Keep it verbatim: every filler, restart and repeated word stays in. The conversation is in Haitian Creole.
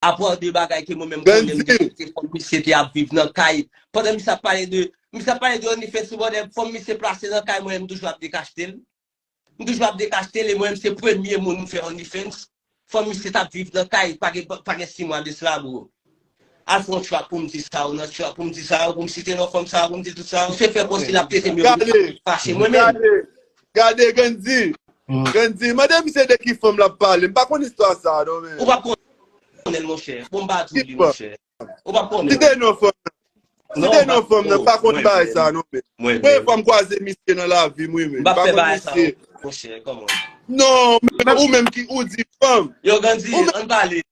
Apre de bagay ke mwen menm konnen m te achte, fò misye te ap viv nan kay. Pandan misye ap pale de, misye ap pale de OnlyFans, se bòdè, fò misye plase nan kay, mwen menm toujou ap dekachte l. M toujou ap dekachte l, e mwen menm se premye moun m fè OnlyFans. Fò misye t ap viv nan kay, pa gen, pa gen sis mwa de sila, bro. Al fè yon trap pou m di sa, ou nan trap pou m di sa, pou m site non fanm sa, pou m di tout sa. Misye fè kòmsi l ap trete m, yo fache mwen menm. Gade, gade, Gandhi. Gandhi, mande misye de ki fanm l ap pale. M pa konn istwa sa, non, men. Ou pa konnen l, monchè. Bon, m pa di w li, monchè. Ou pa konnen. Site non fanm nan. Site non fanm nan, pa konn bagay sa, non, men. Premye fwa m kwaze misye nan lavi m, wi, men. M pa konn misye. Monchè, kòman? Non, men ou menm ki ou di fanm. Yo, Gandhi, ann pale.